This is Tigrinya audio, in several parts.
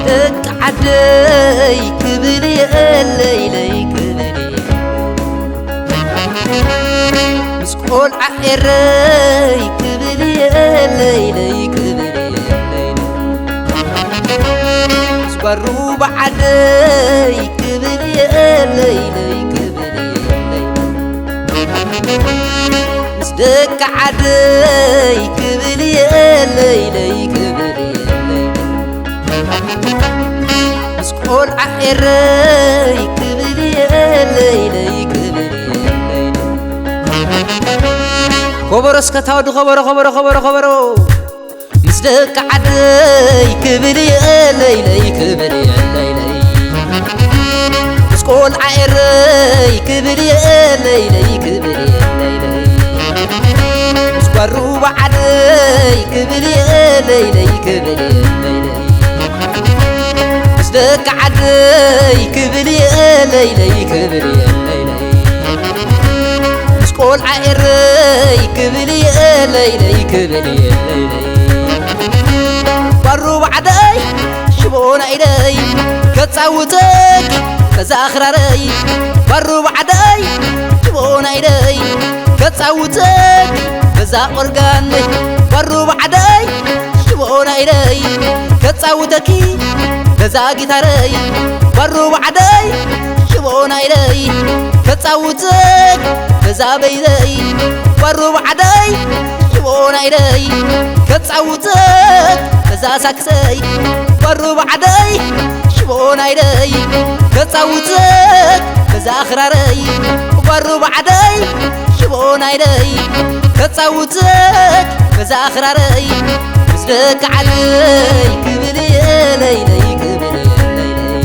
ደቂ ዓደይ ክብል የለይለይ ክብል እየ። ምስ ቆልዓ ኤረይ ክብል የለይለይ ክብል እየ። ምስ ጓሩ ብዓደይ ክብል የለይለይ ክብል እየ። ምስ ደቂ ዓደይ ክብል የለይለይ ክብል የለይለይ። ምስ ቆልዓ ኤረይ ክብል የለይለይ ክብል የለይለይ። ከበሮ እስከ ታወዲ ከበሮ ከበሮ ከበሮ ከበሮ። ምስ ደቂ ዓደይ ክብል የለይለይ ክብል የለይለይ። ምስ ቆልዓ ኤረይ ክብል የለይለይ ክብል የለይለይ። ምስ ጓሩ ብዓደይ ክብል የለይለይ ክብል የለይለይ። ምስ ደቂ ዓደይ ክብል የለይለይ ክብል የለይለይ። ምስ ቆልዓ ኤረይ ክብል የለይለይ ክብል የለይለይ። ባሩ ብዓደይ ሽቦና ኢደይ ከጻውተኪ በዛ ክራረይ። ባሩ ብዓደይ ሽቦና ኢደይ ከጻውተኪ በዛ ኦርጋነይ። ባሩ ብዓደይ ሽቦና ኢደይ ከጻውተኪ በዛ ጊታረይ። ባሩ ብዓደይ ሽቦና ኢደይ ከጻውተኪ በዛ በይዘይ። ባሩ ብዓደይ ሽቦና ኢደይ ከጻውተኪ በዛ ሳክሰይ። ባሩ ብዓደይ ሽቦና ኢደይ ከጻውተኪ በዛ ክራረይ። ባሩ ብዓደይ ሽቦና ኢደይ ከጻውተኪ በዛ ክራረይ። ምስ ደቂ ዓደይ ክብል የለይለይ ክብል የለይለይ።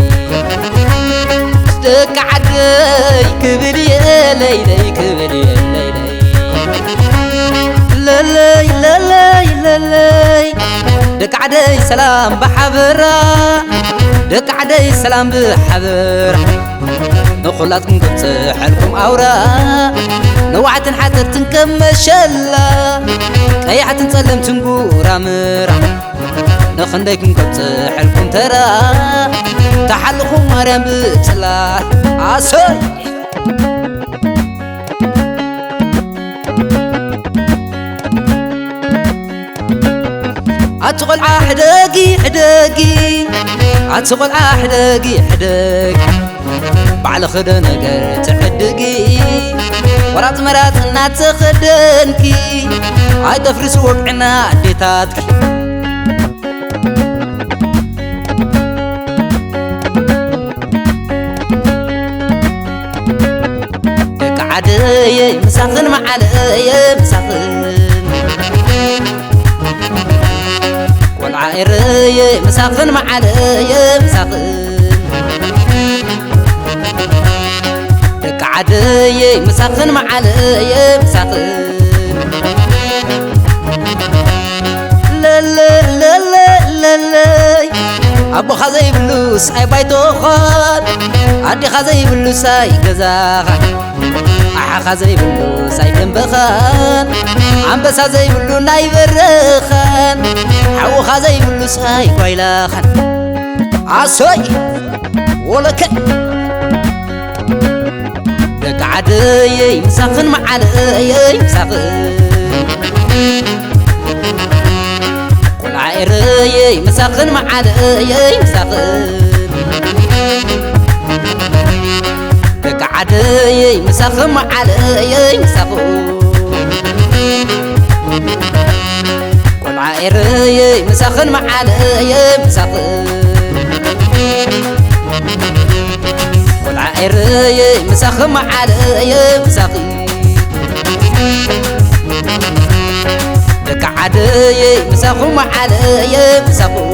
ምስ ደቂ ዓደይ ክብል የለይለይ ክብል የለይለይ። ለለይ ለለይ ለለይ። ደቂ ዓደይ ሰላም ብሓበራ፣ ደቂ ዓደይ ሰላም ብሓበራ። ንኹላትኩም ከብጽሐልኩም ኣውራ፣ ነዋሕትን ሓጸርትን ከም መሸላ፣ ቀያሕትን ጸለምትን ጉራምራ። ንኽንደይኩም ከብጽሐልኩም ተራ፣ ተሓልኹም ማርያም ብጽላ። ኣሰይ! ኣቲ ቆልዓ ሕደጊ፣ ሕደጊ፣ ኣቲ ቆልዓ ሕደጊ፣ ሕደጊ። ባዕልኺ ዶ ነገር ትዕድጊ? ቆራጽ መራጽ እናተኸደንኪ፣ ኣይተፍርሲ ወግዕና ኣዴታትኪ። ደቂ ዓደየይ ምሳኽን መዓለየ ምሳኽን፣ ቆልዓ ኤረየ ምሳኽን መዓለየ ምሳኽን። ደቂ ዓደየይ ምሳኽን መዓለየ ምሳኽን። ለለ ለለ ለለይ። ኣቦኻ ዘይብሉስ ኣይ ባይቶኻን፣ ኣዴኻ ዘይብሉስ ኣይ ገዛኻን፣ ኣሓኻ ዘይብሉስ ኣይ ደንበኻን፣ ኣንበሳ ዘይብሉ ናይ በረኻን፣ ሓውኻ ዘይብሉስ ኣይ ጓይላኻን። ኣሰይ! ወለከ ደቂ ዓደየይ ምሳኽን መዓለየይ ምሳኽን፣ ቆልዓ ኤረየይ ምሳኽን መዓለየይ ምሳኽን፣ ደቂ ዓደየይ ምሳኽን መዓለየይ ምሳኽን። ቆልዓ ኤረየ ምሳኽን መዓለየ ምሳኽን፣ ቆልዓ ኤረየ ምሳኽን መዓለየ ምሳኽን፣ ደቂ ዓደየ ምሳኽን መዓለየ ምሳኽን።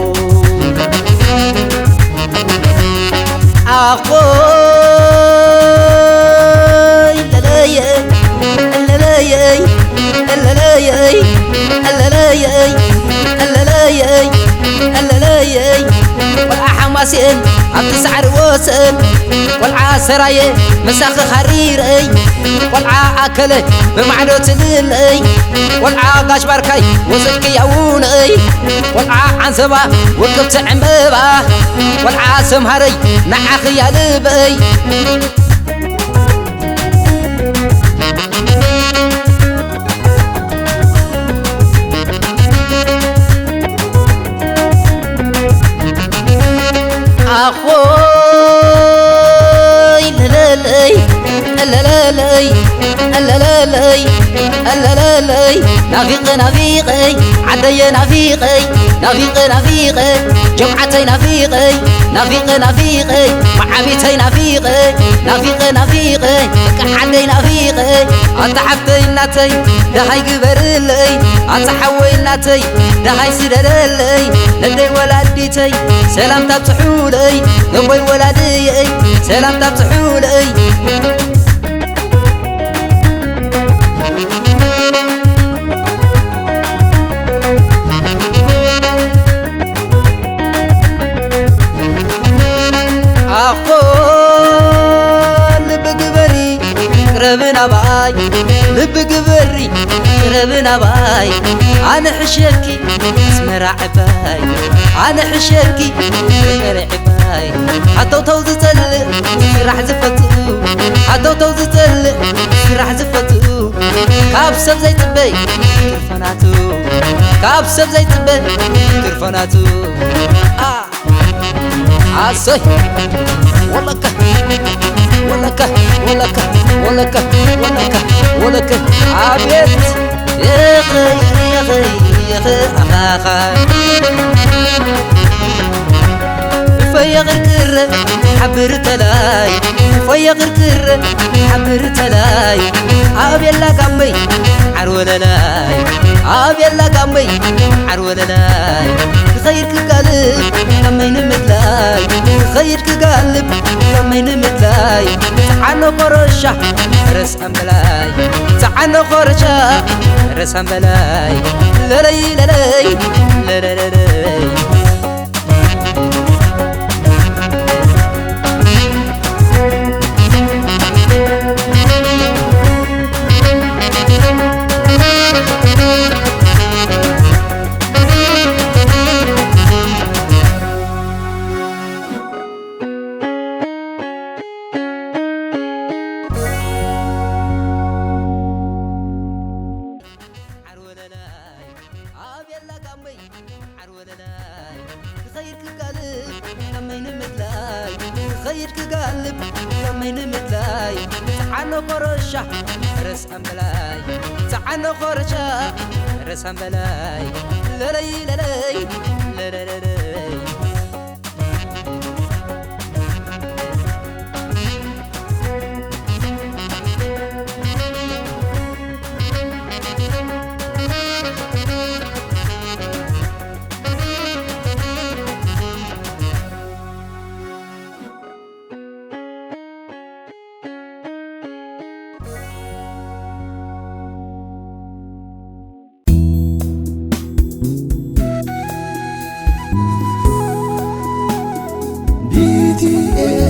ኣኾይ ለለየ፣ ለለየ፣ ለለየ፣ ለለየ፣ ለለየ፣ ለለየ። ቆልዓ ሓማ ስእን ኣብቲ ሳዕሪ ወስእን። ቆልዓ ሰራየ ምሳኺ ሃሪረይ፣ ቆልዓ ኣከለ ብማዕዶ ትልለይ፣ ቆልዓ ጋሽ ባርካይ ወሰድኪ ያውነይ፣ ቆልዓ ዓንሰባ ውቅብቲ ዕምበባ፣ ቆልዓ ሰምሃረይ ንዓኺ ያልበይ። ኣኾይ ለለለይ፣ ለለለይ፣ ለለለይ፣ ለለለይ። ናፊቐ ናፊቐይ፣ ዓደየ ናፊቐይ፣ ናፊቐ ናፊቐ፣ ጀምዓተይ ናፊቐይ፣ ናፊቐ ናፊቐ፣ መዓቢተይ ናፊቐ፣ ናፊቐ ናፊቐ፣ በቃ ዓደይ ናፊቐ። ኣታ ሓፍተይ እናተይ ደሃይ ግበርለይ፣ ኣታ ሓወይ እናተይ ደሃይ ስደደለይ፣ ነደይ ወላዲተይ ሰላምታ ብጽሑለይ፣ ነቦይ ወላድየይ ሰላምታ ብጽሑለይ። ኣኾ ልቢ ግበሪ ቅረቢ ናባይ፣ ልቢ ግበሪ ቅረቢ ናባይ፣ ኣነ ሕሸኪ ኣስመራ ዕባይ፣ ኣነ ሕሸኪ መቐለ ዕባይ። ሃተውተው ዝጸልእ ስራሕ ዝፈቱ፣ ሃተውተው ዝጸልእ ስራሕ ዝፈቱ፣ ካብ ሰብ ዘይጽበይ ትርፈናቱ፣ ካብ ሰብ ዘይጽበ ትርፈናቱ። ኣ ኣሰይ ወለከ ወለከ ወለከ ወለከ ወለከ ወለከ፣ ኣቤት የኸ የኸ የኸ ኣኻኻ። ፈየ ቅርቅር ሓብር ተላይ፣ ፈየ ቅርቅር ሓብር ተላይ፣ ኣቤላ ጋመይ ዓር ወለላይ፣ ኣቤላ ጋመይ ዓር ወለላይ። ክኸይድ ክጋልብ ከመይ ንምድላይ፣ ክኸይድ ክጋልብ ከመይ ንምድላይ። ጸዓኖ ኮረሻ ረስ ኣምበላይ፣ ጸዓኖ ኮረሻ ረስ ኣምበላይ። ለለይ ለለይ ለለለለይ። ዓር ወለላይ፣ ኣቤላ ጋመይ ዓር ወለላይ። ክኸይድ ክጋልብ ከመይ ንምድላይ፣ ክኸይድ ክጋልብ ከመይ ንምድላይ። ጸዓኖ ኮረሻ ረስ ኣምበላይ፣ ጸዓኖ ኮረሻ ረስ ኣምበላይ። ለለይ ለለይ ለለለለይ። ቢ ቲ ኤ